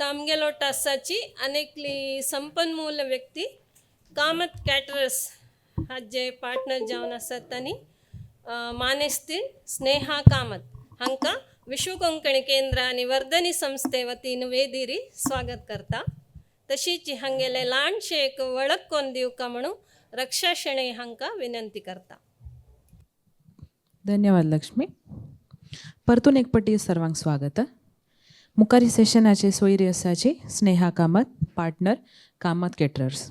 आमगेलो आसाची अनेकली संपन्मूल व्यक्ती कामत कॅटरर्स हाजे पार्टनर जावन आसात तांणी मानेस्तीन स्नेहा कामत हांकां विश्व कोंकणी केंद्र आनी वर्धनी संस्थे वतीन वेदिरी स्वागत करता. तशीच हांगेले ल्हानशें एक वळख कोन्न दिवका म्हणून रक्षा शणै हांकां विनंती करता. धन्यवाद लक्ष्मी. परतून एक पटी सर्वांक स्वागत. मुखारी सेशनाचे सोयरी आसाची स्नेहा कामत, पार्टनर, कामत केटरर्स.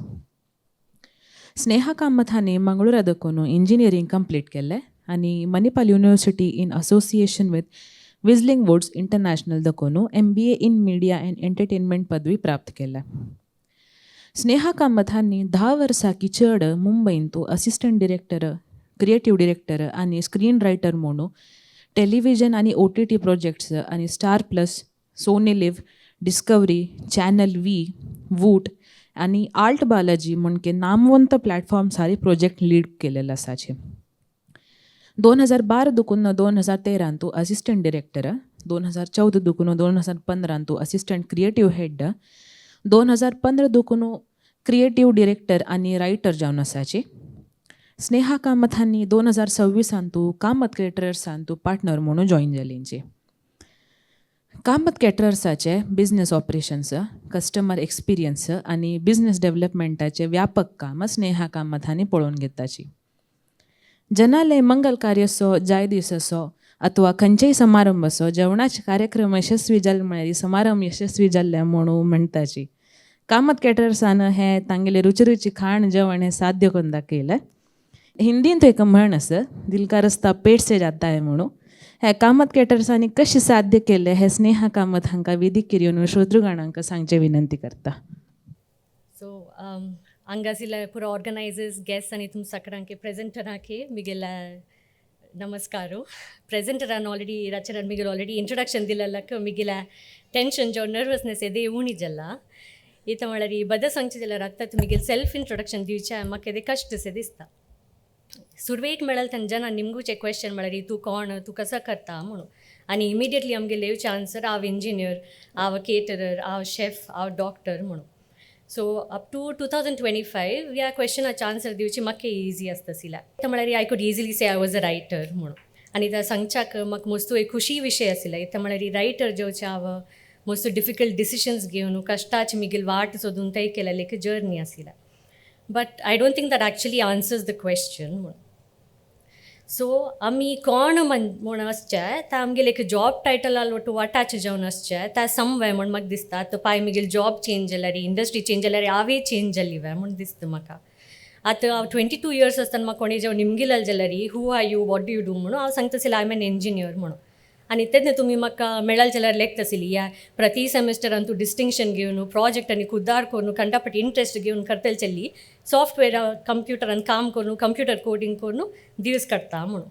स्नेहा कामत हांणी मंगळुरा दकून इंजिनियरींग कंप्लीट केल्लें आनी Manipal University in association with Whistling Woods International दकून MBA in media and entertainment पदवी प्राप्त केल्या. स्नेहा कामत हांणी 10 वर्सां की चड मुंबयंत असिस्टंट डिरेक्टर, क्रिएटीव डिरेक्टर आनी स्क्रीन रायटर म्हणून टेलिव्हिजन आनी ओटीटी प्रोजेक्ट्स आनी star plus, Sony live, discovery, channel V, Voot आनी आल्ट बालाजी म्हणके नामवंत प्लॅटफॉर्म्सारी प्रोजेक्ट लीड केलेले आसाचे. 2012 दुकून 2013 असिस्टंट डिरेक्टर, 2014 दुकून 2015 असिस्टंट क्रिएटीव हेड, 2015 दुकून क्रिएटीव डिरेक्टर आनी रायटर जावन आसाची. स्नेहा कामत हांणी 2026 कामत केटरर्सांतू पार्टनर म्हणून जॉईन जालींची. कामत केटरर्साचे बिझनेस ऑपरेशन्स, कस्टमर एक्सपिरियन्स आनी बिझनेस डेव्हलपमेंटाचे व्यापक काम स्नेहा कामत हांणी पळोवन घेताची. जनाले मंगल कार्य असो, जाय दीस असो अथवा खंयचेय समारंभ असो, जेवणाचे कार्यक्रम यशस्वी जाले म्हळ्यार समारंभ यशस्वी जाल्ले म्हणून म्हणटाची. कामत केटरर्सान हे तांगेले रुचिरुची खाण जेवण हें साध्य करून दाखयलें. हिंदीन एक म्हण आसा, "दिल का रस्ता पेट से जाता है" म्हणून. हे कामत केटर्सांनी कशें साध्य केलें हें स्नेहा कामत हांकां वेदिकेर येवन श्रोतृगणांक सांगचें विनंती करता. सो हांगासिले पुरो ऑर्गनायजर्स, गेस्ट आनी तुम सगळ्यांके प्रेझेंटराके मिगेला नमस्कारो. प्रेझेंटरान ऑलरेडी, रचनान मिगेल ऑलरेडी इंट्रोडक्शन दिलेल्याक मिगेला टेन्शन जो नर्वसनेस एदे उणी जाला. ಈತ म्हळ्यार ಈ बद सांगचें जाल्यार आतां मिगेल सेल्फ इंट्रोडक्शन दिवचें म्हाका एदे कश्ट अशें दिसता. सुरवेक मेळ्ळें तेन्ना जेन्ना निमगूचें क्वेश्चन म्हळ्यार तूं कोण, तूं कसो करता म्हणून आनी इमिडिएटली आमगेले येवचें आन्सर, हांव इंजिनियर, हांव केटरर, हांव शेफ, हांव डॉक्टर म्हणून. So up to 2025 ह्या क्वेश्चनाचें आन्सर दिवची म्हाका इजी आसता आशिल्लें. आतां म्हळ्यार I could easily say I was a writer म्हणून. आनी त्या सांगच्याक म्हाका मस्तू एक खुशी विशय आशिल्लें. इतलें म्हळ्यार रायटर जेवचें हांव मस्त डिफिकल्ट डिसिशन्स घेवन, कश्टाची मिगेल वाट सोदून तय केलेली एक जर्नी आशिल्लें, but I don't think that actually answers the question म्हणून. सो आमी कोण म्हण आसचें ते आमगेले एक जॉब टायटलाल ಒಟ್ಟು अटॅच जावन आसचें ते समवे म्हण म्हाका दिसता. आतां पाय मिगेल जॉब चेंज जाल्यार, इंडस्ट्री चेंज जाल्यार हांवें चेंज जाली वे म्हूण दिसता म्हाका. आतां हांव 22 इयर्स आसतना म्हाका कोणी जेव निमगिलें जाल्यार, "Who are you? What do you do?" म्हणून, हांव सांगता आशिल्लें, "I am an engineer" म्हणून. आनी तेन्ना तुमी म्हाका मेळ्ळें जाल्यार लेखता आशिल्ली, या प्रति सेमिस्टरान तूं डिस्टिंक्शन घेवन, प्रोजेक्ट आनी कुदार करून, कंटापट इंट्रस्ट घेवन करतली चल्ली, सॉफ्टवेअर कंप्युटरान काम करून, कंप्युटर कोडिंग करून दीस काडटा म्हणून.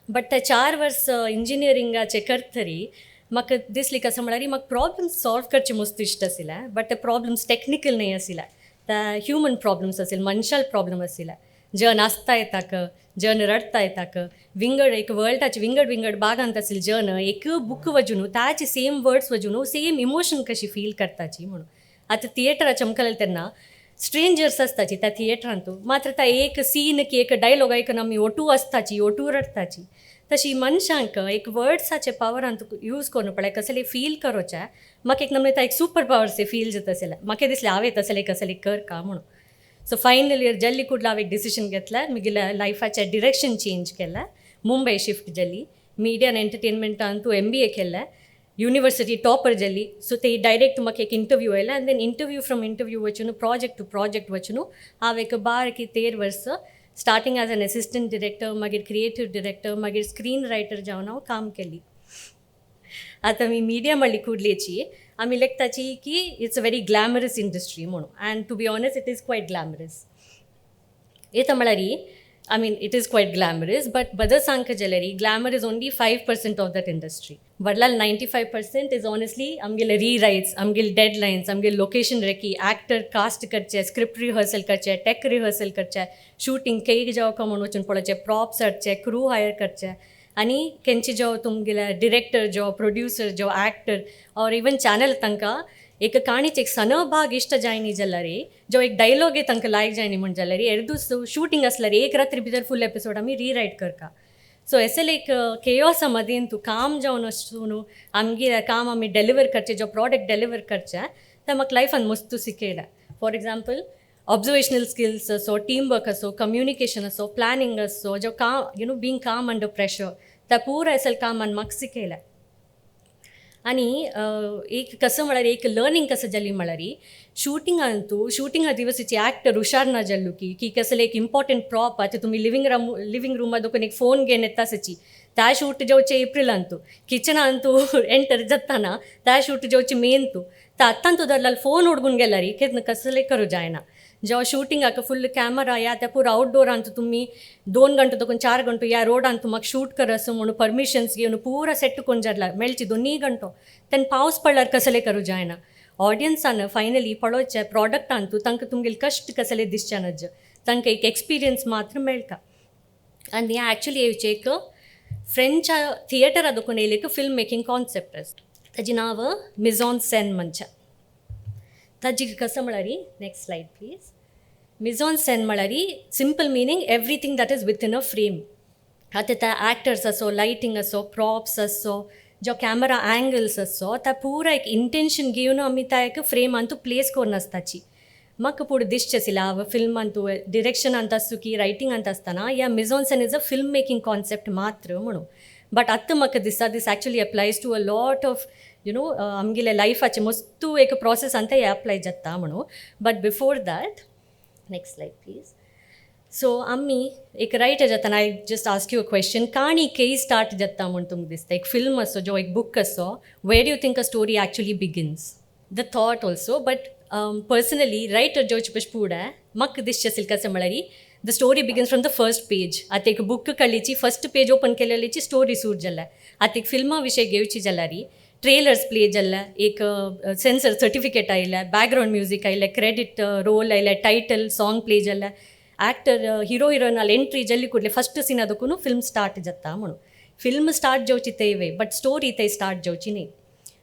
बट ते 4 वर्स इंजिनियरिंगाचे करतरी म्हाका दिसली कसं म्हळ्यार म्हाका प्रॉब्लम्स सॉल्व करचे मस्त इश्ट आशिल्लें, बट ते प्रॉब्लम्स टॅक्निकल न्हय आशिल्ले, ते ह्युमन प्रॉब्लम्स आशिल्ले, मनशाल प्रॉब्लम आशिल्ले. जन आसता येताक, जन रडटा येताक, विंगड एक वर्ल्डाचे विंगड विंगड भागांत आशिल्ले जन एक बूक वजून ताचे सेम वर्ड्स वजून सेम इमोशन कशी फील करताची म्हणून. आतां थिएटराचे आमकां तेन्ना स्ट्रेंजर्स आसताची त्या थिएटरांतू, मात्र त्या एक सीन की एक डायलॉग आयकून आमी ओटू आसताची, ओटू रडटाची. तशी मनशांक एक वर्ड्साचे पावरान तुका यूज करून पळय कसले फील करोचें, म्हाका एक नमूने एक सुपर पावर से फील जाता आशिल्लें. म्हाका दिसलें हांवें तसलें कसलें कर का म्हणून. सो फायनल इयर जल्ली कुडला हांवें एक डिसिजन घेतलें, म्हगेल्या लायफाचें डिरेक्शन चेंज केलें, मुंबय शिफ्ट जाली, मिडिया आनी एंटरटेनमेंटान तूं एमबीए केलें, युनिवर्सिटी टॉपर जाली. सो ते डायरेक्ट म्हाका एक इंटरव्यू आयलें आनी then interview from interview वचून, प्रोजेक्ट टू प्रोजेक्ट वचून हांव एक 12 की 13 वर्स starting as an assistant director, मागीर क्रिएटीव डिरेक्टर, मागीर स्क्रीन रायटर जावन हांव काम केली. आतां आमी मिडिया म्हणली कुडलेची आमी लेखताची की it's a very glamorous industry म्हणून, and to be honest, it is quite glamorous. येता म्हळ्यार, I mean, it is quite glamorous, but बदल सांगका जाल्यार glamour is only 5% of that industry. बदलाल 95% is honestly आमगेले रीरायट्स, आमगेले डेडलायन्स, आमगेले लोकेशन रेकी, एक्टर कास्ट करचे, स्क्रिप्ट रिहर्सल करचे, टेक रिहर्सल करचे, शूटिंग केक जावं का म्हणून वचून पळोवचें, प्रॉप्स हाडचे, क्रू हायर करचे. आनी केंचे जो तुमगेले डिरेक्टर जो, प्रोड्युसर जो, एक्टर ऑर इवन चॅनल, तांकां एक काणीचे एक सण भाग इश्ट जायनी जाल्यार, जो एक डायलॉग तांकां लायक जायनी म्हण जाल्यार, एरदूस शूटिंग आसल्यार एक रात्री भितर फूल एपिसोड आमी रिरायट करता. सो एसल एक केओसा मदीं तूं काम जावन आसून आमगेलें काम आमी डेलिवर करचें, जो प्रॉडक्ट डेलिवर करचें, तें म्हाका लायफान मस्तू शिकयलें. फॉर एग्जाम्पल, ऑब्जर्वेशनल स्किल्स असो, टीम वर्क असो, कम्युनिकेशन असो, प्लॅनिंग असो, जो काम being calm under pressure, त्या पुरा एसल कामान म्हाका शिकयलें. आनी एक कसं म्हळ्यार एक लर्निंग कसं जाली म्हळ्यार, शूटिंगांतू शूटिंगा दिवसाची ॲक्टर हुशार ना जाल्लो की की कसले एक इम्पॉर्टंट प्रॉप, आतां तुमी लिव्हिंग रुमा दोकून एक फोन घेवन येता आसाची, त्या शूट जेवचे एप्रिलांतू किचनांतू एंटर जाताना, त्या शूट जेवचे मेन तूं तर आतां तूं धरला फोन उडगून गेल्यार केन्ना कसले करूं जायना. जेव्हा शूटिंगाक फुल कॅमरा या त्या पुरा आउटडोरांत तुमी 2 गंटो दोन 4 गंटो या रोडान तुमकां शूट कर असो म्हणून परमिशन्स घेवन पुरा सेट करून जाला मेळची दोनीय गंटो, तेन्ना पावस पडल्यार कसले करूं जायना. ऑडियन्सान फायनली पळोवचें प्रॉडक्टान तूं तांकां तुमगेले कश्ट कसले दिसचे नज, तांकां एक एक्सपिरियन्स मात्र मेळटा. आनी हें एक्चुली येवचें एक फ्रेंच थिएटरा दोकून येयलें एक फिल्म मेकिंग कॉन्सेप्ट आसा, ताजें नांव मिझॉन सेन म्हणचें. ताजी कसं म्हळ्यार, next slide please. Mise en scène म्हळ्यार simple meaning, everything that is within a frame. आतां ते एक्टर्स असो, लायटींग असो, प्रॉप्स असो, जो कॅमरा अँगल्स असो, त्या पुरा एक इंटेन्शन घेवन आमी त्या एक फ्रेमान तूं प्लेस करून आसताची. म्हाका पुढे दिसचें आशिल्लें हांव फिल्मान तूं डिरेक्शनांत आसूं की रायटिंगांत आसतना, या mise en scène is a film making concept मात्र म्हणून. बट आतां म्हाका दिसता this actually applies to a lot of आमगेल्या लायफाचे मस्तू एक प्रोसेसान ते अप्लाय जाता म्हणून. But before that, next slide please. So आमी एक रायटर जाताना, I just ask you a question, काणी केई स्टार्ट जाता म्हूण तुमकां दिसता? एक फिल्म असो, जो एक बूक असो, where you think a story actually begins? The thought also, but personally writer जेवचे पयशे फुडें म्हाका दिसचें आशिल्लें कसं म्हळ्यार, the story begins from the first page. आतां एक बूक काडलीची फर्स्ट पेज ओपन केलेलीची स्टोरी सूट जाल्या. आतां एक फिल्मा विशय घेवची जाल्यार, ट्रेलर्स प्ले जाल्या, एक सेन्सर सर्टिफिकेट आयल्या, बॅकग्रावंड म्युजीक आयलें, क्रेडिट रोल आयलें, टायटल सॉंग प्ले जाल्या, ॲक्टर हिरो हिरोइनाल एंट्री जाल्ली कुडले फर्स्ट सीन दोकून फिल्म स्टार्ट जाता म्हणून. फिल्म स्टार्ट जावची तेवे, बट स्टोरी ते स्टार्ट जावची न्ही.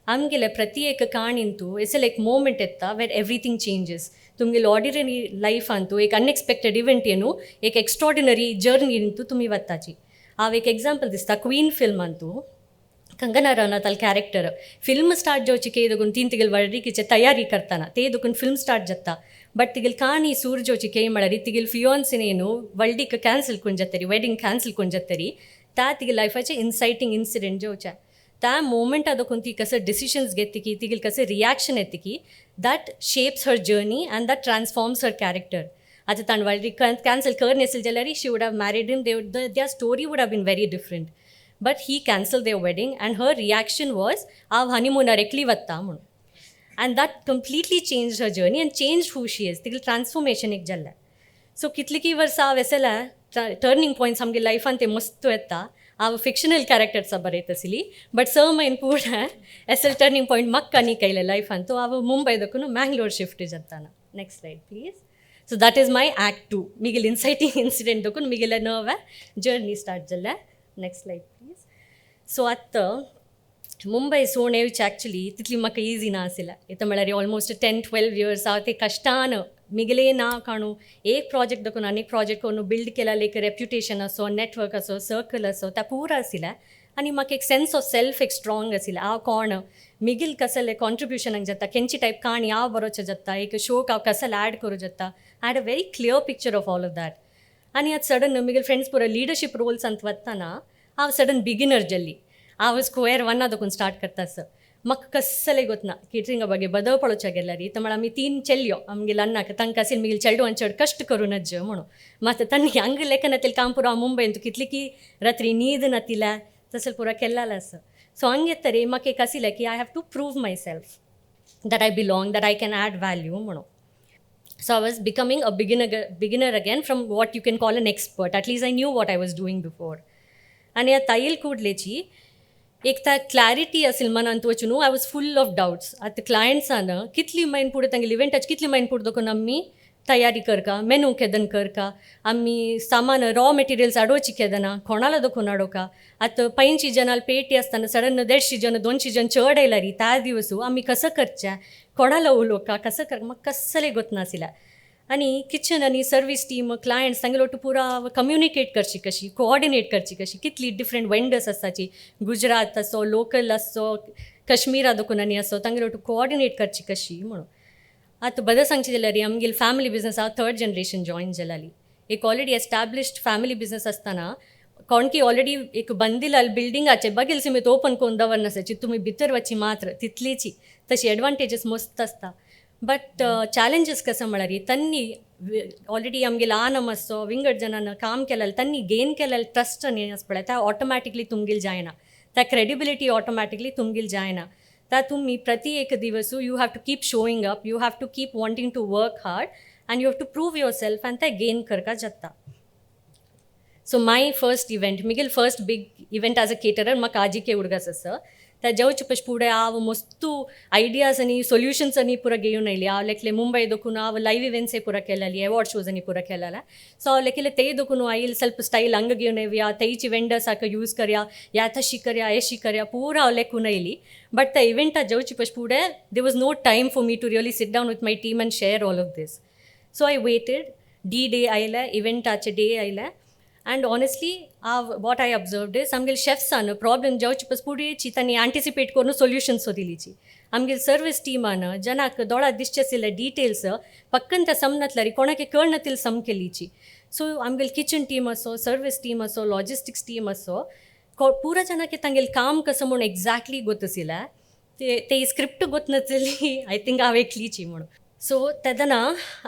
आमगेले प्रति एक काणींतू एसल एक मोमेंट येता वेर एवरीथींग चेंजीस. तुमगेले ऑर्डिनरी लायफांतू एक अनएक्सपेक्टेड इव्हेंट येनु एक एक्स्ट्रॉर्डिनरी जर्नींतू तुमी वताची. हांव एक एग्जाम्पल दिसता. क्वीन फिल्मांतू कंगना रनौताल कॅरेक्टर, फिल्म स्टार्ट जावची के दोगून तीन तिगेल वळरीकीचे तयारी करताना ते दोगून फिल्म स्टार्ट जाता. बट तिगेल काणी सूर जावची के म्हळ्यार, तिगेल फियोन्सीन वल्डीक कॅन्सल करून जातरी, वेडींग कॅन्सल करून जातरी, त्या तिगेल लायफाचे इन्सायटींग इन्सिडेंट जावचे. त्या मोमेंटा दोकून ती कसं डिसिशन्स घेतली की तिगेल कसं रिॲक्शन येते की that shapes her journey and that transforms her character. आतां ताणें वल्डी कॅन्सल कर नासलें जाल्यार she would have married him, they their story would have been very different. But he cancel their wedding and her reaction was, हांव हनीमुनार एकली वता म्हणून, and that completely change her journey and change who she is. तिगेलें transformation एक जाल्लें. So कितलीं वर्सां हांव येसल्या टर्निंग पॉयंट्स आमगे लायफान ते मस्त येता. हांव फिक्शनल कॅरेक्टर्स बरयत आसली, बट 6 म्हयने फुडें एसल टर्निंग पॉयंट म्हाका आनीक आयलें लायफान, तो हांव मुंबय दोकून मँगलोर शिफ्ट जाताना. Next slide please. So that is my act two. Miguel inciting incident दोकून मिगेले नवे जर्नी स्टार्ट जालें. Next slide please. सो आतां मुंबय सोण येवचें एक्चुली तितली म्हाका इजी ना आशिल्लें. इतलें म्हळ्यार ऑलमोस्ट 10-12 इयर्स हांव ते कश्टान मिगेले नांव काडून एक प्रोजेक्ट दोकून आनी एक प्रोजेक्ट करून बिल्ड केला. एक रेप्युटेशन असो, नेटवर्क असो, सर्कल असो, त्या पुरा आशिल्लें. आनी म्हाका एक सेन्स ऑफ सेल्फ एक स्ट्रॉंग आशिल्लें, हांव कोण, मिगेल कसलें कॉन्ट्रिब्युशनाक जाता, केंची टायप काणी हांव बरोवचें जाता, एक शोक हांव कसले ॲड करूं जाता. I had a very clear picture of all of that. आनी आतां सडन मिगेल फ्रेंड्स पुरा लिडरशीप रोल्सांत वतना हांव सडन बिगिनर जाल्ली. हांव स्क्वेअर वन्ना दोकून स्टार्ट करता सर. म्हाका कसलें गोतना केटरिंगा ಬಗ್ಗೆ बदल पळोवच्या गेल्यार तर म्हळ्यार आमी तीन चेल्यो आमगेले अन्नाक, तांकां आशिल्लें मिगेल चेडवान चड कश्ट करूं नज म्हणून. मात तांणी हांगा लेखन नातिल्लें काम पुरो हांव मुंबयन कितली की रात्री न्हीद नातिल्या तसलें पुरो केल्लें आसा. सो हांगा येतरी म्हाका एक आशिल्लें की I have to prove myself that I belong, that I can add value म्हणून. So I was becoming a beginner again from what you can call an expert. At least I knew what I was doing before. आनी ह्या ताईल कुडलेची एक तर clarity असेल मनांत वचून I was full of doubts. आतां क्लायंट्सान कितली मैन पुढे तांगेले इव्हेंटाचे कितली मैन पुढे दोकून आमी तयारी करका, मेनू केदन करका, आमी सामान रॉ मटेरियल्स हाडोवची केदना, कोणाला दोखून हाडोवका. आतां 85 जनाल पेटी आसतना सडन 150 जण 200 जण चड आयल्यारी त्या दिवसू आमी कसं करचें, कोणाला उलोवका, कसं कर, म्हाका कसलें गोत नाशिल्लें. आनी किचन आनी सर्वीस टीम, क्लायंट्स तांगेलो ಒಟ್ಟು ಪೂರಾ कम्युनिकेट करची कशी, कोऑर्डिनेट करची कशी, कितली डिफरंट वेंडर्स आसताची, गुजरात आसो, लोकल आसो, कश्मीरा दोकून आनी आसो, तांगेलो ಒಟ್ಟು कोऑर्डिनेट करची कशी म्हणून. आतां बरें सांगचें जाल्यार आमगेली फॅमिली बिजनस हांव थर्ड जनरेशन जॉयन जालाली. एक ऑलरेडी एस्टॅब्लिश्ड फॅमिली बिजनस आसतना कोणकी ऑलरेडी एक बंदिलाल बिल्डिंगाचे बगेल सिमीत ओपन करून दवरनासाची, तुमी भितर वची मात्र तितलीची. तशी एडवांटेजीस मस्त आसता, बट चॅलेंजीस कसं म्हळ्यार तांणी ऑलरेडी आमगे आनम आसो, विंगड जणांना काम केलेलें, तांणी गेन केलेलें ट्रस्ट न्ही आसा पळय, त्या ऑटोमॅटिकली तुमगेल जायना, त्या क्रेडिबिलिटी ऑटोमॅटिकली तुमगेल जायना. त्या तुम्ही प्रति एक दिवस you have to keep showing up, you have to keep wanting to work hard and you have to prove yourself and ते गेन करका जाता. So my first event, Miguel first big event as a caterer, म्हाका आजिके उडगास आसा. त्या जेवचे पशी फुडें हांव मस्तू आयडियाज आनी सोल्युशन्स आनी पुरा घेवन आयली. हांव लेखले मुंबय दोकून हांव लायव इव्हेंट्सय पुरा केलेली, अवॉर्ड शोज आनी पुरा केलेले. सो हांव लेखले ते दोकून आयल ಸ್ವಲ್ಪ स्टायल हंग घेवन येवया, तेयची वेंडर्साक यूज करया, या तशी करया, एशी करया, पुरा हांव लेखून आयली. बट त्या इव्हेंटाक जेवचे पशी फुडें there was no time for me to really sit down with my team and share all of this. So I waited. D day आयले, इव्हेंटाचे डे आयले, अँड ऑनेस्टली हांव what I observed is आमगेले शेफ्सान problem जेवचे पस पुढेची तांणी anticipate करून solution सोदिलीची. आमगेले service टिमान जनाक दोळा दिसचे आशिल्ले डिटेल्स पक्कन ते समजतल्यार कोणाक कळनातील सम केलीची. सो आमगेले किचन टीम असो, सर्वीस टीम असो, लॉजिस्टिक्स टीम असो, पुरा जनाक तांगेले काम कसं म्हणून एक्झॅक्टली गोत आशिल्लें. ते ते स्क्रिप्ट गोत नासली, I think हांव एकलीची म्हणून. सो तेदना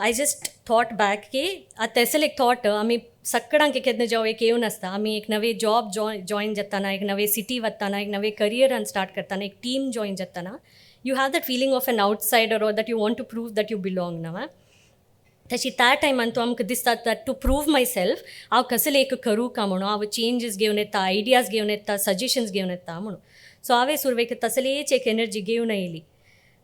I just thought back की आतां तेसले एक थॉट आमी सगळ्यांक केन्ना जेव एक येवन आसता. आमी एक नवे जॉब जॉयन जाताना, एक नवे सिटी वताना, एक नवे करियरान स्टार्ट करतना, एक टीम जॉयन जाताना, you have that feeling of an outsider or that you want to prove that you belong नवा. तशी त्या टायमान तो आमकां दिसता that to prove my self हांव कसलें एक करूं का म्हणून हांव चेंजीस घेवन येता, आयडियाज घेवन येता, सजेशन्स घेवन येता म्हणून. सो हांवें सुरवेक तसलेच एक एनर्जी घेवन येयली.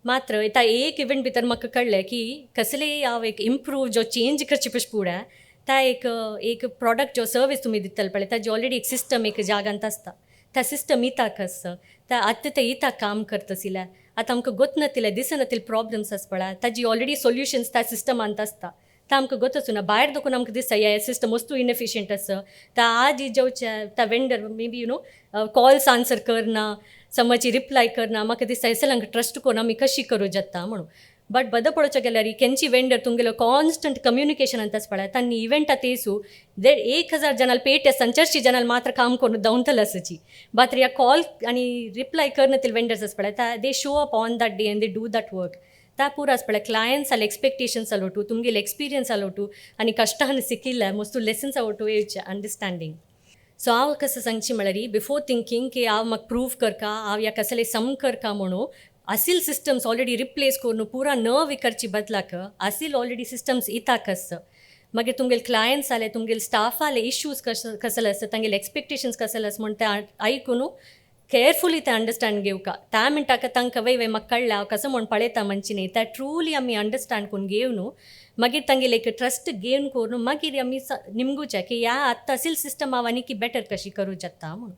मात्र आतां एक इव्हेंट भितर म्हाका कळ्ळें की कसलेय हांव एक इम्प्रूव जो चेंज करचे पशी फुडें त्या एक एक प्रॉडक्ट जो सर्वीस तुमी दितले पळय, ताजी ऑलरेडी एक सिस्टम एक जागांत आसता. त्या सिस्टम इताक आसा, त्या आतां ते इताक काम करता आशिल्ल्या, आतां आमकां गोत नातिल्ले दिसनातिल्ले प्रॉब्लम्स आसा पळय, ताजी ऑलरेडी सोल्युशन्स त्या सिस्टमांत आसता. ते आमकां गोत आसना. भायर दोकून आमकां दिसता हे सिस्टम वस्तू इनएफिशियंट आसा, त्या आज जेवचे त्या vendor maybe calls answer करना, समजची रिप्लाय करना, म्हाका दिसता हेसर आमकां ट्रस्ट करून आमी कशी करूं जाता म्हणून. बट बद पळोवच्या गेल्यार केंची वेंडर तुमगेलो कॉन्स्टंट कम्युनिकेशन आसता पळय, तांणी इव्हेंटा तेसू देड 1000 जनाल पेट आसता, 400 जनाल मात्र काम करून धांवतले आसाची. मात्र ह्या कॉल आनी रिप्लाय करनातील वेंडर्स आसा पळय, they show up on that day and they do that work. ता पुरो आसा पळय, क्लायंट्स आले एक्सपेक्टेशन्स आलोटू, तुमगेले एक्सपिरियन्स आलोटू आनी कश्टान शिकिल्ले मस्तू लेसन्स आवटू येवचे अंडरस्टँडींग. सो हांव कसं सांगची म्हळ्यार बिफोर थिंकींग की हांव म्हाका प्रूव करका, हांव ह्या कसले सम करका म्हणून, असील सिस्टम्स ऑलरेडी रिप्लेस करून पुरा नवी करची बदलाक असील ऑलरेडी सिस्टम्स इताक आसा. मागीर तुमगेले क्लायंट्स आले, तुमगेले स्टाफ आले, इश्यूज कस कसले आसा, तांगेले एक्सपेक्टेशन्स कसले आसा म्हण ते आयकून केअरफुली ते अंडरस्टँड घेवका. त्या म्हणटा तांकां वय वय म्हाका कळ्ळें, हांव कसो म्हण पळयता म्हणची न्ही. त्या ट्रुली आमी अंडरस्टँड करून घेवन मागीर तांगेले एक ट्रस्ट गेन करून मागीर आमी निमगुचें की ह्या आतां असील सिस्टम हांव आनी की बेटर कशी करूं जाता म्हणून.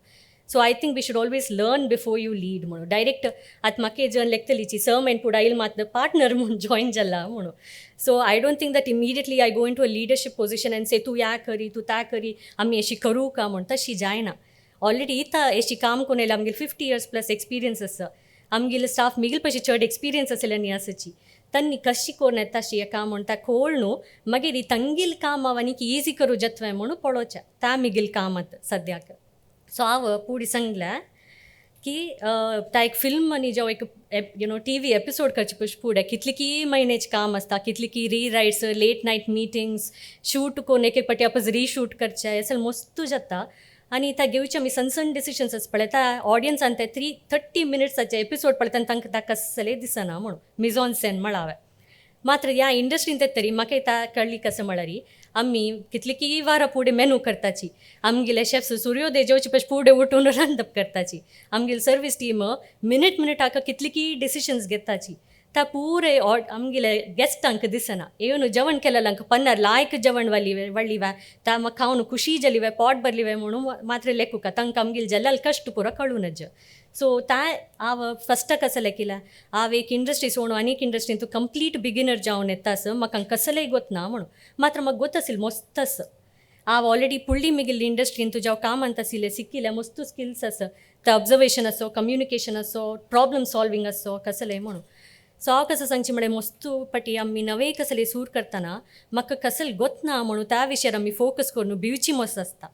So I think we should always learn before you lead म्हणून. डायरेक्ट आतां म्हाका जण लेखतलीची स म्हयने फुडें आयल मात पार्टनर म्हूण जॉयन जाला म्हणून. So I don't think that immediately I go into a leadership position and say तूं ह्या करी, तूं त्या करी, आमी अशी करूं का म्हूण, तशी जायना. ऑलरेडी इतां एशी काम करून येयल्या, आमगेले 50 इयर्स प्लस एक्सपिरियन्स आसा. आमगेले स्टाफ मिगेल पशी चड एक्सपिरियन्स आसलेली आसाची. तांणी कशी करून येता तशी काम म्हूण त्या खोळ न्हू, मागीर ही तांगेल काम हांव आनीक इजी करूं जातलें म्हणून पळोवचें. त्या मिगेल काम आतां सद्याक. सो हांव पुडी सांगलें की त्या एक फिल्म आनी जो एक TV episode करचे पशी फुडें कितले की म्हयन्याचें काम आसता, कितले की rewrites, late night meetings, shoot करून एक एक पाटी आपस रिशूट करचें, हें मस्तू जाता. आनी त्या घेवचे आमी सण सण डिसिशन्स आसा पळय, त्या ऑडियन्सान ते 30 मिनिट्साचे एपिसोड पळयता आनी तांकां ताका कसलें दिसना म्हणून मिजॉन सेन म्हळावें. मात्र ह्या इंडस्ट्रीन ते तरी म्हाका त्या कळ्ळी कसं म्हळ्यार आमी कितली की वारां फुडें मेनू करताची, आमगेले शेफ्स सुर्योदय जेवचे पशी फुडें उठून रांदप करताची, आमगेली सर्वीस टीम मिनीट मिनिटाक कितली की डिसिशन्स घेताची. ता पुरे आमगेले गेस्टांक दिसना. येवन जेवण केलेल्यांक पन्नार लायक जेवण वळिवे वळिवे, ता म्हाका खावन खुशी जालिवे, पोट भरलिवे म्हणून मात्र लेखुका. तांकां आमगेले जल्लाल कश्ट पुरो कळूनच. सो ता हांव फस्ट कसलें केला, हांव एक इंडस्ट्री सोडून आनीक इंडस्ट्रीन तूं कंप्लीट बिगिनर जावन येता आस, म्हाका कसलेंय गोतना म्हणून. मात्र म्हाका गोत आशिल्लें मस्त आसा. हांव ऑलरेडी पुडली मिगेली इंडस्ट्रीन तुज्या कामांत आशिल्लें, शिकिल्लें, मस्तू स्किल्स आसा. ते ऑब्जर्वेशन असो, कम्युनिकेशन असो, प्रॉब्लम सॉल्वींग असो, कसलें म्हणून. सो हांव कसं सांगचें म्हळ्यार, मस्तू पटी आमी नवे कसले सूर करतना म्हाका कसले गोतना म्हणून त्या विशयार आमी फोकस करून भिवची मस्त आसता.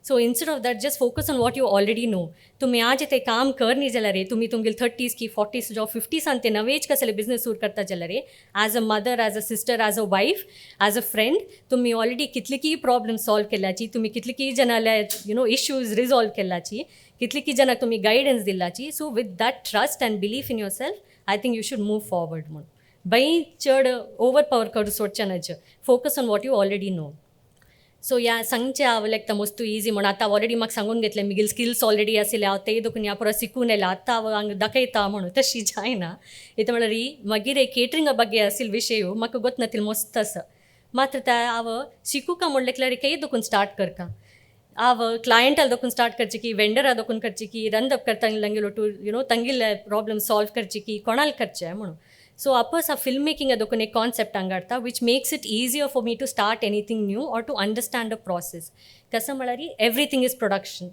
So instead of that, just focus on what you already know. तुमी आज ते काम कर न्ही जाल्यार रे, तुमी तुमगेले थर्टीज की फोर्टीज जावं फिफ्टीसान ते नवेच कसले बिजनस सुरू करता जाल्यार रे, as a mother, as a sister, as a wife, as a friend, तुमी ऑलरेडी कितले प्रॉब्लम सॉल्व केल्याची, तुमी कितले जणांले you know issues resolve केल्याची, कितले जाणांक तुमी guidance दिल्याची. So with that trust and belief in yourself, I think you should move forward म्हणून. बाई चड ओवर पावर करू सोडचें नज. Focus on what you already know. So ह्या सांगचें हांव लायक मस्तू इजी म्हणून. आतां ऑलरेडी म्हाका सांगून घेतलें, मिगेल स्किल्स ऑलरेडी आशिल्ले, हांव ते देखून ह्या पुरो शिकून येयलां, आतां हांव हांगा दाखयता म्हणून तशी जायना. इतलें म्हळ्यार मागीर केटरिंगा ಬಗ್ಗೆ आशिल्ले विशय म्हाका गोत मस्त आसा. मात्र ते हांव शिकूका म्हणलें लेकल्यार कय देखून स्टार्ट करका? हांव क्लायंटा देखून स्टार्ट करचें की वेंडरा देखून करचें की रंदप करता तांगेलो टू you know तांगेले प्रॉब्लम सॉल्व करचें की कोणाक करचें म्हणून. सो आपस हा फिल्म मेकिंग देखून एक कॉन्सेप्ट हांगा हाडटा, which makes it easier for me to start anything new or to understand a process. कसं म्हळ्यार, everything is production.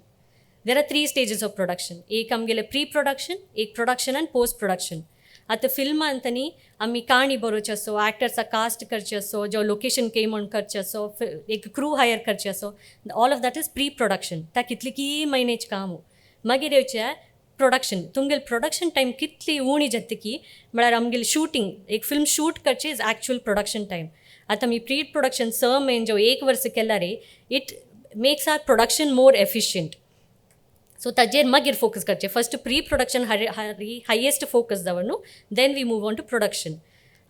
There are three stages of production. एक आमगेले प्री प्रोडक्शन, एक प्रोडक्शन आनी पोस्ट प्रोडक्शन. आतां फिल्मान न्ही आमी काणी बरोवची आसो, एक्टर्सा कास्ट करचे आसो, जो लोकेशन के म्हण करचें आसो, एक क्रू हायर करचें आसो, all of that is pre production. ता कितली की म्हयन्याचें काम. मागीर येवचें प्रोडक्शन. तुमगेले प्रोडक्शन टायम कितली उणी जाता की म्हळ्यार आमगेली शूटिंग, एक फिल्म शूट करचें is actual production time. आतां आमी प्री प्रोडक्शन 6 म्हयने जो एक वर्स केला रे, it makes our production more efficient. So ताजेर मागीर फोकस करचें. First pre production highest focus दवर न्हू, then we move on to production,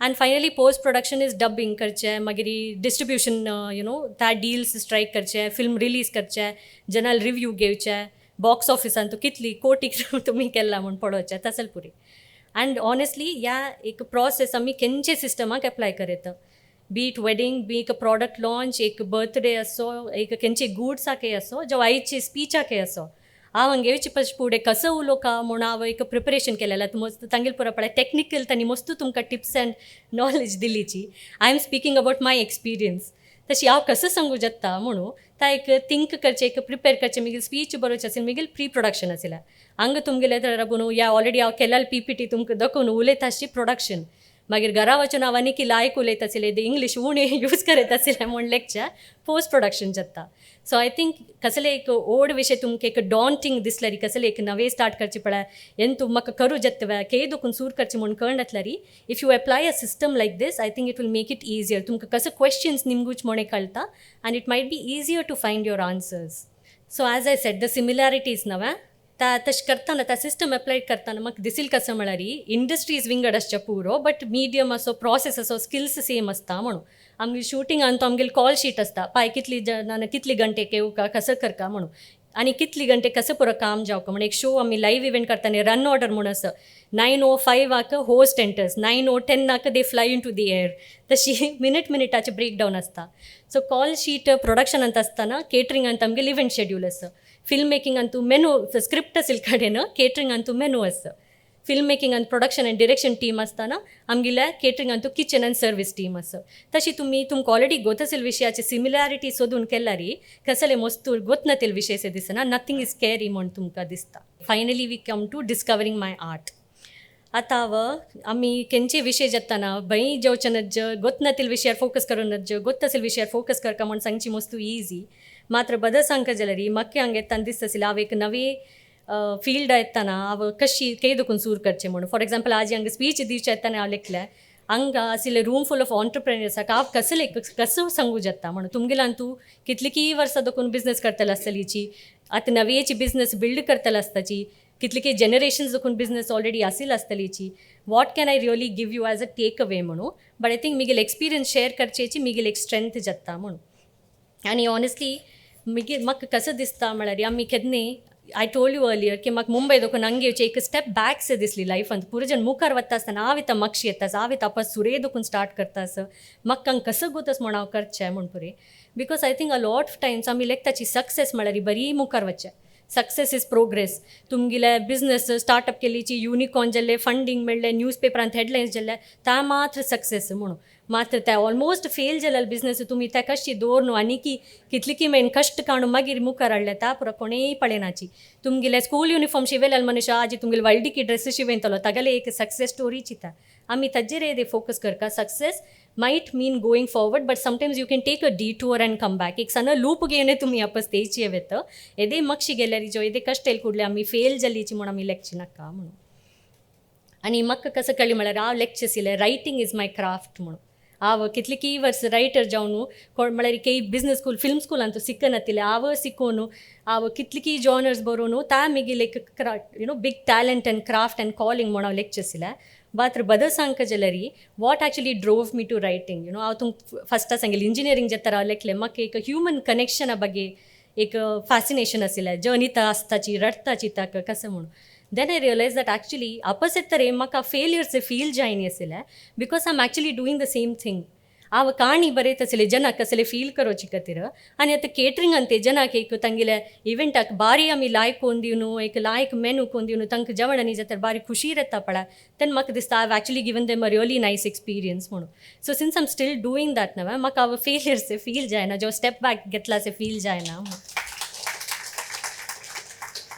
and finally post production is dubbing करचें, मागीर डिस्ट्रिब्युशन, you know त्या डील्स स्ट्रायक करचे, फिल्म रिलीज करचे, जनरल रिव्यू घेवचे, बॉक्स ऑफिसान तूं कितली कोटी तुमी केला म्हूण पळोवचें, तसल पुरी. अँड ऑनेस्टली ह्या एक प्रोसेस आमी खंयचे सिस्टमाक एप्लाय करता, be it wedding, be एक प्रॉडक्ट लॉन्च, एक बर्थडे असो, एक खंयचे गुड्साकय असो, जावं आयचे स्पिचाकय असो. हांव हांगे वचचे पयलीं फुडें कसो उलोवका म्हूण हांव एक प्रिपरेशन केलेलें. मस्त तांगेले पुरो पळय टॅक्निकल तांणी मस्त तुमकां टिप्स अँड नॉलेज दिलीची. I am speaking about my experience. तशी हांव कसो सांगू जाता म्हणून ता एक थिंक करचें, एक प्रिपेर करचें. मागीर स्पीच बरोवचें आशिल्लें, मागीर प्री प्रोडक्शन आशिल्लें. हांगा तुमगेलें तर या ऑलरेडी हांव केलेलें पीपीटी तुमकां दाखोवन उलयता आसची प्रोडक्शन. मागीर घरा वचून हांव आनी लायक उलयता आशिल्लें, इंग्लीश उणें यूज करत आशिल्लें म्हूण लेक्चर पोस्ट प्रोडक्शन जाता. सो I think कसले एक ओड विशय तुमकां एक डॉन्टींग दिसल्यार, कसले एक नवे स्टार्ट करचें पळय, एन तूं म्हाका करूं जाता, के देखून सूर करचें म्हूण कळनातल्यार, if you apply a system like this, I think it will make it easier. तुमकां कसो क्वेश्चन्स निमगूच म्हण कळटा and it might be easier to find your answers. So as I said, the similarities नव्या ता तशें करतना, त्या सिस्टम अप्लाय करतना म्हाका दिसील कसं म्हळ्यार, इंडस्ट्रीज विंगड आसच्या पुरो, बट मिडियम असो, प्रोसेस असो, स्किल्स सेम आसता म्हणून. आमगे शुटींग तो आमगेले कॉल शीट आसता पाय, कितली जाणां कितली घंटे येवका, कसं करका म्हणून आनी कितली घंटे कसं पुरो काम जावका म्हणून. एक शो आमी लायव्ह इव्हेंट करतना रन ऑर्डर म्हूण आसा. 9:05आक होस्ट एंटर्स, 9:10आक they fly into the air. तशी मिनट मिनिटाचे ब्रेक डावन आसता. सो कॉल शीट प्रोडक्शनांत आसतना, केटरिंगांत आमगेले इव्हेंट शेड्यूल आसा. फिल्म मेकिंगान तूं मेनू स्क्रिप्ट आशिल्ले कडेन, केटरिंगान तूं मेनू आसा. फिल्म मेकिंगान प्रोडक्शन आनी डिरेक्शन टीम आसतना, आमगेल्या केटरिंगान तूं किचन आनी सर्वीस टीम आसा. तशी तुमी तुमकां ऑलरेडी गोत आशिल्ले विशयाचे सिमिलॅरिटी सोदून केल्यार, कसले मस्तू गोत नातील विशय दिसना, नथींग is scary म्हूण तुमकां दिसता. Finally we come to discovering my art. आतां हांव आमी खंयचे विशय जाताना भंय जेवचें नज्ज, गोत नातील विशयार फोकस करूं नज्ज, गोत आशिल्ले विशयार फोकस करका म्हूण सांगची मस्तू इजी. मात्र बदल सांगका जाल्यार, म्हाका हांगा येताना दिसता आशिल्लें, हांव एक नवी फिल्ड येताना हांव कशी के देखून सूर करचें म्हणून. फॉर एग्जाम्पल, आज हांगा स्पीच दिवचें येताना हांव लेखलें, हांगा आशिल्ले रूम फूल ऑफ ऑन्टरप्रेन्युअर्स हांव कसले कसो सांगू जाता म्हणून. तुमगेल्यान तूं कितली की वर्सां देखून बिजनस करतले आसतलीची, आतां नवेची बिजनस बिल्ड करतले आसताची, कितली की जनरेशन्स देखून बिजनस ऑलरेडी आशिल्ले आसतलीची, what can I really give you as a take away म्हणून. But I think Miguel experience share करचेची मिगेल एक स्ट्रेंथ जाता म्हणून. आनी ऑनेस्टली मागीर म्हाका कसं दिसता म्हळ्यार, आमी केन्नाय I told you earlier की म्हाका मुंबय दोकून हांगा येवचें एक स्टेप बॅक से दिसली लायफांत. पुरो जन मुखार वता आसतना हांव इतां मागशी येता, हांव इतां आपस सुरे दोकून स्टार्ट करता आसा, म्हाका हांगा कसो गोतस म्हूण हांव करचें म्हूण पुरे, because I think a lot of times आमी लेखताची सक्सेस म्हळ्यार बरी मुखार वचचें. Success is progress. तुमगेले बिजनस स्टार्टअप केलीची, युनिकॉर्न जाल्ले, फंडींग मेळ्ळें, न्यूज पेपरांत हेडलायन्स जाल्ले, ता मात्र सक्सेस म्हणून. मात्र ते ऑलमोस्ट फेल जाल्ले बिजनस तुमी त्या कशी दवर न्हू आनी की कितली की मेन कश्ट काडून मागीर मुखार हाडले, ता पुरो कोणेय पळयनाची. तुमगेले स्कूल युनिफॉर्म शिंवयलेले मनुष्य आजी तुमगेले व्हडलिकी ड्रेस शिंवयतलो, तागेले एक सक्सेस स्टोरी चिंता. आमी ताजेर येदे फोकस करता. Success might mean going forward, but sometimes you can take a detour and come back. एक सಣ್ಣ लूप घेवन तुमी आपस तेची वेता. येदे मक्षी गेल्यार जो येदे कश्ट येयल कुडले आमी फेल जालीची म्हूण आमी लेखची नाका म्हणून. आनी म्हाका कसं कळ्ळें म्हळ्यार हांव लेक्चर्स येयलें, writing is my craft म्हणून. हांव कितले की वर्स रायटर जावन, कोण म्हळ्यार केई बिजनस स्कूल, फिल्म स्कुलांत शिकनातिल्लें, हांव शिकोवन हांव कितले की जॉनर्स बरोवन ता मिगेले एक big talent and craft and calling म्हूण हांव लेक्चर्स येयलें. मात्र बदल सांगका जाल्यार what actually drove me to writing, हांव तुमकां फस्टा सांगिल्लें, इंजिनियरींग जाता हांव लेखलें, म्हाका एक ह्युमन कनेक्शना ಬಗ್ಗೆ एक फॅसिनेशन आशिल्लें. जनिता आसताची, रडटाची ताका कसं म्हणून. Then I realize that actually opposite तरेन म्हाका फेलियर्स फील जायनी आशिल्लें, because I am actually doing the same thing. हांव काणी बरयत आशिल्लें जनाक कसले फील करोची खातीर, आनी आतां केटरिंगान ते जनाक एक तांगेल्या इव्हेंटाक बारी आमी लायक कोन्न दिवन, एक लायक मेनू कोन्न दिवन तांकां जेवण आनी जाता बारी खुशी येता पळय, तेन्ना म्हाका दिसता I actually given them a really nice experience म्हणून. So since I'm still doing that नव्हे, म्हाका हांव फेलियर्स फील जायना, जो स्टेप बॅक घेतला से फील जायना.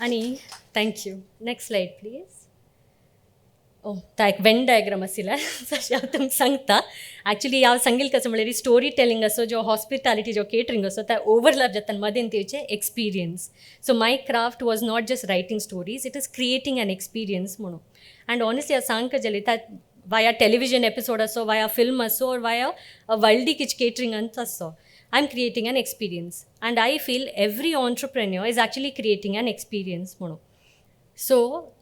आनी thank you. Next slide please. Oh, ता एक वेन डायग्राम आशिल्लें तशें हांव तुमकां सांगता. एक्चुली हांव सांगील कसं म्हणल्यार स्टोरी टेलिंग असो जो हॉस्पिटॅलिटी जो केटरिंग असो त्या ओवरलॅप जाता मदेन तेचे experience. So my craft was not just writing stories, it is creating an experience म्हणून. अँड ऑनेस्टली हांव सांगका जाल्यार त्या वाया टेलिविजन एपिसोड असो, वाया फिल्म असो, or via व्हडली किच केटरिंगांत असो, I am creating an experience, and I feel every entrepreneur is actually creating an experience म्हणून. सो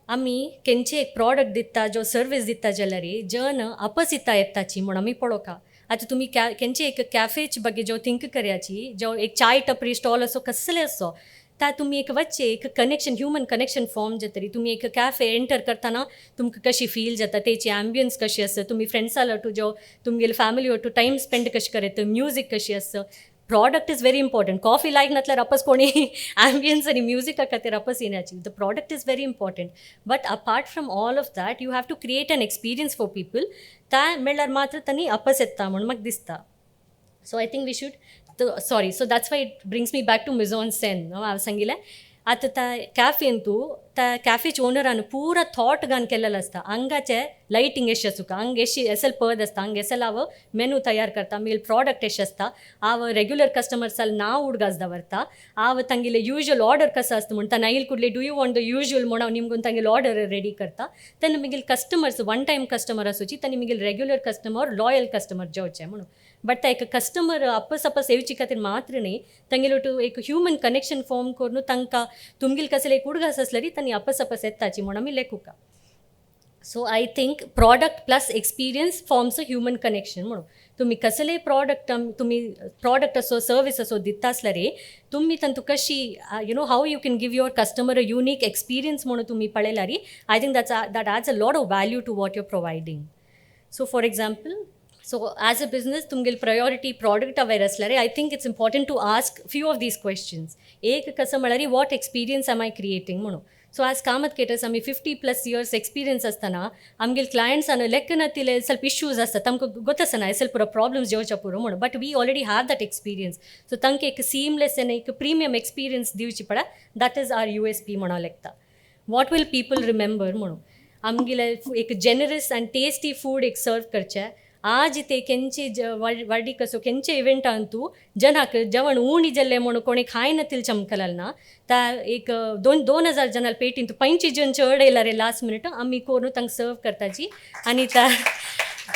आमी केंचे एक प्रॉडक्ट दिता, जो सर्वीस दिता जाल्यार जन अपसिता येताची म्हूण आमी पळोवका. आतां तुमी कॅ केंचे एक कॅफेचे ಬಗ್ಗೆ जो थिंक करयाची, जो एक चाय टपरी स्टॉल असो, कसले असो, ता तुमी एक वच्चे एक कनेक्शन, ह्युमन कनेक्शन फॉर्म जातरी. तुमी एक कॅफे एंटर करतना तुमकां कशी फील जाता, तेची एम्बियन्स कशी आसा, तुमी फ्रेंड्सा लटू जो तुमगेले फॅमिली वटू टायम स्पेंड कशें करता, म्युजीक कशी आसा. Product is very important. Coffee लायक नासल्यार आपस कोणी एम्बियन्स आनी म्युजिका खातीर आपस येण्याची. The product is very important, but apart from all of that you have to create an experience for people. ता मेळ्ळ्यार मात्र तांणी आपस येता म्हूण म्हाका दिसता. So I think we should, sorry, so that's why it brings me back to mise en scène. हांव सांगिल्लें आतां त्या कॅफेन तूं त्या कॅफेच्या ओनरान पुरा थॉट घालून केलेलो आसता. हांगाचे लायटींग एशें आसूका, हांगा एशी एसल पद आसता, हांगा एसल हांव मेनू तयार करता, मागीर प्रॉडक्ट एशें आसता, हांव रेग्युलर कस्टमर्साल नांव उडगास दवरता, हांव तांगेले युजल ऑर्डर कसो आसता म्हूण तांणी आयल कुडले do you want the usual म्हूण हांव निमगून तांगेले ऑर्डर रेडी करता. तेन्ना मागीर कस्टमर्स वन टायम कस्टमर आसूची, तांणी मागीर रेग्युलर कस्टमर, लॉयल कस्टमर जेवचे म्हणून. बट त्या एक कस्टमर आपस आपस येवचे खातीर मात्र न्ही, तांगेले एक ह्युमन कनेक्शन फॉर्म करून तांकां तुमगेले कसले एक उडगास आसल्यार तांणी आपस आपस येताची म्हूण आमी लेखुका. So I think product plus experience forms a human connection म्हणून. तुमी कसलेय प्रॉडक्ट, तुमी प्रॉडक्ट असो, सर्वीस असो दिता आसल्यार तुमी तांतू कशी how you can give your customer a unique experience म्हणून तुमी पळयल्यार, I think that adds a lot of value to what you're providing. So for example, so as a business तुमगेली priority product aware आसल्यार I think it's important to ask few of these questions. एक कसं म्हळ्यार what experience am I creating म्हणून. So आज Kamat caters आमी 50+ years experience आसतना आमगेले क्लायंट्सान लेखनातिले ಸ್ವಲ್ಪ इश्यूज आसतात, तांकां गोत आसना एसल पुरो प्रॉब्लम्स जेवच्या पुरो म्हणून, but we already have that experience. So तांकां एक सीमलेस आनी एक प्रिमियम एक्सपिरियन्स दिवची पडा, that is our USP म्हणून लेखता. What will people remember म्हणून. आमगेले एक जेनरस आनी टेस्टी फूड एक सर्व करचें. आज ते केंचे वाडी कसो केंचे इव्हेंटान तूं जनाक जेवण उणी जाल्लें म्हणून कोणी खायनातील चमकलाल ना. त्या एक दोन 2000 जनाल पेटीन 25 जण चड येयला रे लास्ट मिनिट आमी करून तांकां सर्व करताची. आनी त्या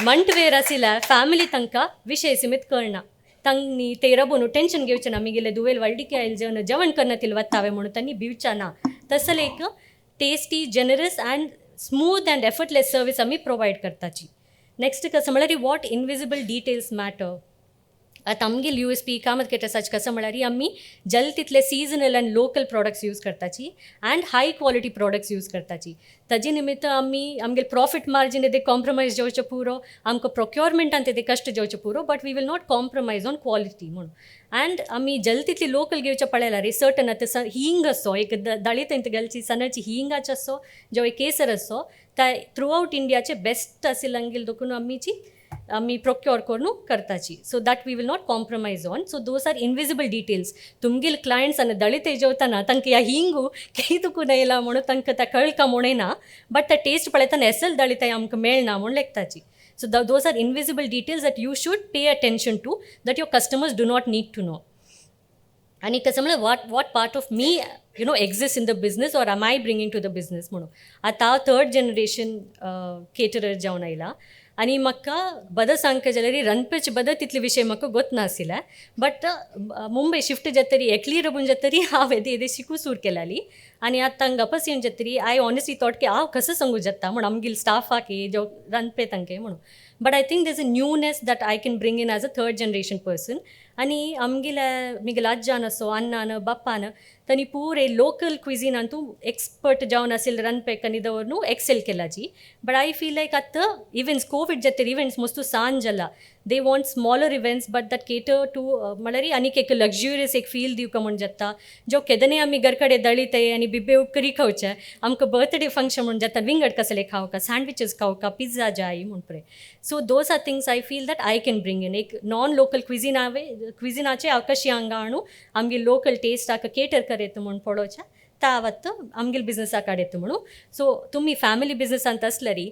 मंटवेर आशिल्ल्या फॅमिली तांकां विशय सीमित कळना, तांणी ते रबोन टेन्शन घेवचें ना, मिगेले दुवेल व्हडलिके आयल जेवण जेवण करनातील वतावे म्हणून तांणी भिवचा ना. तसले एक tasty, generous and smooth and effortless service आमी प्रोवायड करताची. नेक्स्ट कसं म्हळ्यार what invisible details matter. आतां आमगेल यूएसपी कामत केटर्साचे कसं म्हळ्यार आमी जल तितले seasonal and local products use करताची and high quality products use करताची. ताजे निमित्त आमी आमगेल प्रॉफिट मार्जीन येदे कॉम्प्रोमायज जावचें पुरो, आमकां प्रोक्योरमेंटान तेदे कश्ट जावचें पुरो, but we will not compromise on quality म्हणून. अँड आमी जल तितली लोकल घेवचें पळयल्यार रे सर्टन आतां हिंग असो एक दळीत घालची सणाची हिंगाचो असो जो एक केसर असो त्या थ्रू आवट इंडियाचे बेस्ट आशिल्ले देखून आमीची आमी प्रोक्योर करून करताची, so that we will not compromise on. So those are invisible details. तुमगेले क्लायंट्स आनी दळिते जेवताना तांकां ह्या हिंगू केही तुकून येयला म्हणून तांकां त्या कळका म्हणून येना, बट त्या टेस्ट पळयतना एसल दळिताय आमकां मेळना म्हूण लेखताची. So those are invisible details that you should pay attention to, that your customers do not need to know. आनी कसं म्हळ्यार what part of me exist in the business or am I bringing to the business म्हणून. आतां हांव third generation caterer जावन आयला आनी म्हाका बद सांगका जाल्यार रांदपाचे बद तितले विशय म्हाका गोत नाशिल्ले, बट मुंबय शिफ्ट जातरी एकली रबून जातरी हांव येदे येदे शिकू सूर केल्याली. आनी आतां हांगा पस येवन जातरी I honestly thought की हांव कसं सांगू जाता म्हूण आमगेले स्टाफाक जो रांदपे तांके म्हणून, but I think there's a newness that I can bring in as a third generation person. आनी आमगेले मिगेले आज्जान असो अण्णान बाप्पान तांणी पुरे लोकल क्विझिनान तूं एक्सपर्ट जावन आशिल्ले रांदपेक आनी दवरून एक्सेल केलाची. बट I feel like आतां इव्हेंट्स कोवीड जातरी इव्हेंट्स मस्तू सान जाला, they want smaller events but that cater to म्हळ्यार आनीक एक लक्झुरियस एक फील दिवका म्हूण जाता. जो केदनाय आमी घर कडेन दळिताय आनी बिब्बे उपकरी खावचे, आमकां बर्थडे फंक्शन म्हूण जाता विंगड कसले खावका, सँडविचीस खावका, पिझ्झा जाय म्हूण पळय. So those are things I feel that I can bring in. एक नॉन लोकल क्विझिन हांवें क्विझिनाचे हांव कशी हांगा हाडून आमगे लोकल टेस्टाक केटर करयता म्हूण पळोवचें ता आतां आमगेले बिजनसा काडयता म्हणून. सो तुमी फॅमिली बिजनसांत आसल्यारी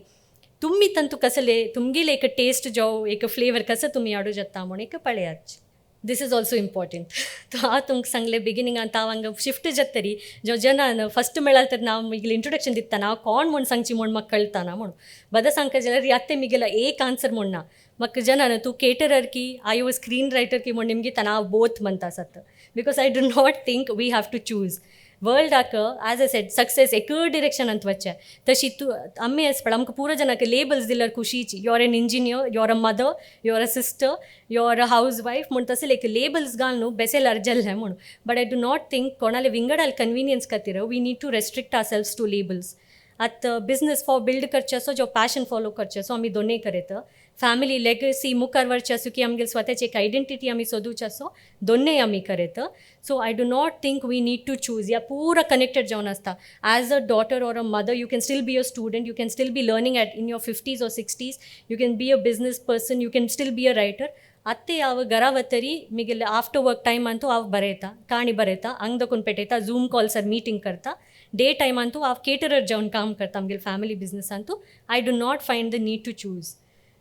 तुमी तांतू कसले तुमगेले एक टेस्ट जावं एक फ्लेवर कसो तुमी हाडूं जाता म्हूण एक पळयात. This is also important. हांव तुमकां सांगलें बिगिनींगान हांव हांगा शिफ्ट जातरी जो जनान फस्ट मेळ्ळा तर हांव मिगेलें इंट्रोडक्शन दितना हांव कोण म्हूण सांगची म्हूण म्हाका कळटाना म्हणून. बद सांगता जाल्यार आतां मिगेलो एक आन्सर म्हूण ना म्हाका जनान तूं केटरर की I you screen writer की म्हूण निमगिता हांव बोथ म्हणटा आसात, because I do not think we have to choose. वर्ल्डाक as I said success एक डिरेक्शनांत वचचें तशी तूं आमी आस पळय आमकां पुरो जाणांक लेबल्स दिल्यार खुशीची, you're an engineer, you're a mother, you're a sister, you're a house wife म्हूण तसले एक लेबल्स घाल न्हू बेसेलार जाल्लें म्हणून. But I do not think कोणाले विंगडाल कन्विनियन्स खातीर we need to restrict ourselves to labels. आतां बिजनस फॉर बिल्ड करचें आसो जो पॅशन फॉलो करचें आसो आमी दोनूय करयता. फॅमिली लेगसी मुखार व्हरचें आसूं की आमगेले स्वताची एक आयडेंटिटी आमी सोदूची आसो दोनूय आमी करयता. So I do not think we need to choose. या पुरा कनेक्टेड जावन आसता. As a daughter or a mother you can still be a student, you can still be learning at in your 50s or 60s, you can be a business person, you can still be a writer. ಅತ್ತೆ ಅವ घरा वतरी मिगेले after work time Antu हांव बरयता, काणी बरयता, हांग दकून पेटयता, झूम कॉल्सार मिटींग करता. डे टायमांतू हांव केटरर जावन काम करता आमगेले family बिजनसांतू. I do not find the need to choose.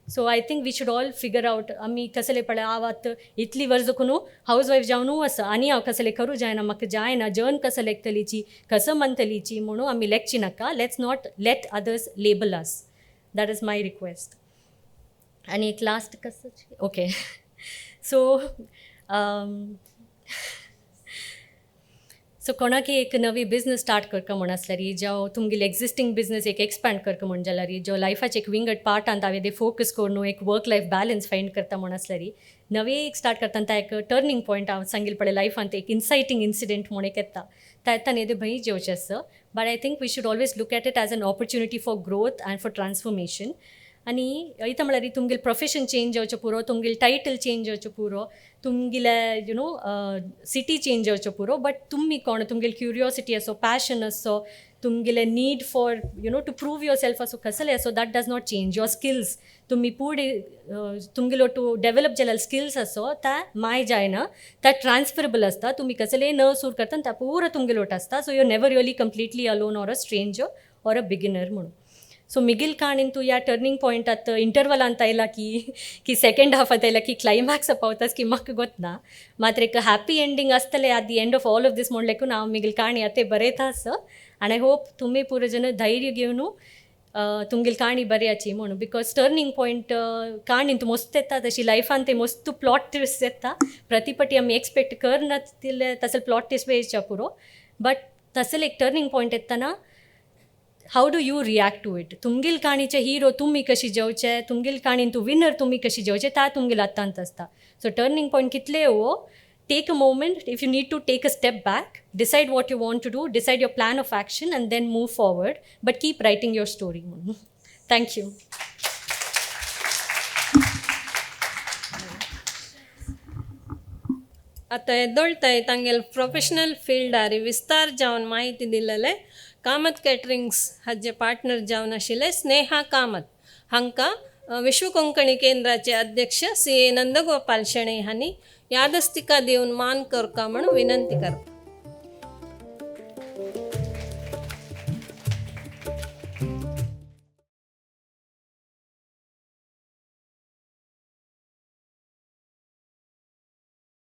So I think we should all figure out आमी कसले पळय हांव आतां इतली वर्स देखून हावज वायफ जावनू आसा आनी हांव कसलें करूं जायना, म्हाका जायना, जन कसं लेखतलीची कसं म्हणटलीची म्हणून आमी लेखची नाका. Let's not let others label us. That is my request. आनी एक लास्ट कसं, ओके. सो सो कोणाक एक नवी बिजनस स्टार्ट करका म्हूण आसल्यार जावं तुमगेले एक्झिस्टींग बिजनस एक एक्सपांड करका म्हूण जाल्यार, जो लायफाचे एक विंगड पार्टांत हांवें ते फोकस करून एक वर्क लायफ बॅलन्स फायंड करता म्हूण आसल्यार, नवी एक स्टार्ट करतना ता एक टर्निंग पॉयंट हांव सांगील पळय लायफांत एक इन्सायटींग इन्सिडंट म्हूण एक येता, ता येता न्ही भंय जेवचें आसा. But I think we should always look at it as an opportunity for growth and for transformation. आनी इथं म्हळ्यार तुमगेलें प्रोफेशन चेंज जावचें पुरो, तुमगेलें टायटल चेंज जावचें पुरो, तुमगेलें you know city change जावचें पुरो, बट तुमी कोण, तुमगेली क्युरियोसिटी आसो, पॅशन आसो, तुमगेलें need for to prove yourself आसो, कसलें आसो, that does not change. Your skills तुमी पुढे तुमगेलो टू डेवलप जाल्यार स्किल्स आसो ता माय जायना, ता ट्रान्सफरेबल आसता. तुमी कसलेय न सूर करता ता पुरो तुमगेलो आसता. So you never really completely alone or a stranger or a beginner म्हणून. सो मिगील काणीन तूं ह्या टर्निंग पॉयंटात इंटरवलांत आयला की की सेकेंड हाफांत आयला की क्लायमॅक्स पावतास की म्हाका गोतना, मात्र एक हॅपी एंडींग आसतलें at the end of all of this म्हूण लेखून हांव मिगील काणी आतां बरयता आसा. आनी I hope तुमी पुरो जन धैर्य घेवन तुमगेली काणी बरयाची म्हणून, because turning point काणीन तूं मस्त येता तशी लायफान ते मस्त प्लॉट ट्विस्ट येता, प्रतिपटी आमी एक्सपेक्ट करनातिल्ले तसले प्लॉट ट्विस्ट येवच्या पुरो, बट तसले एक टर्निंग पॉयंट येतना How do you react to it? तुमगेल काणीचे हिरो तुमी कशी जेवचे, तुमगेल काणीन तूं विनर तुमी कशी जेवचे, ता तुमगेल आतांत आसता. सो टर्निंग पॉयंट कितले हो, take a moment. If you need to take a step back, decide what you want to do, decide your plan of action and then move forward, but keep writing your story. Thank you. आतां येदोळताय तांगेल professional fielder विस्तार जावन माहिती दिलेले कामत कॅटरिंग्स हाजे partner जावन आशिल्ले स्नेहा कामत हांकां विश्व कोंकणी केंद्राचे अध्यक्ष सी ए नंदगोपाल शेणै हांणी यादस्तिका दिवन मान करका म्हूण विनंती करता.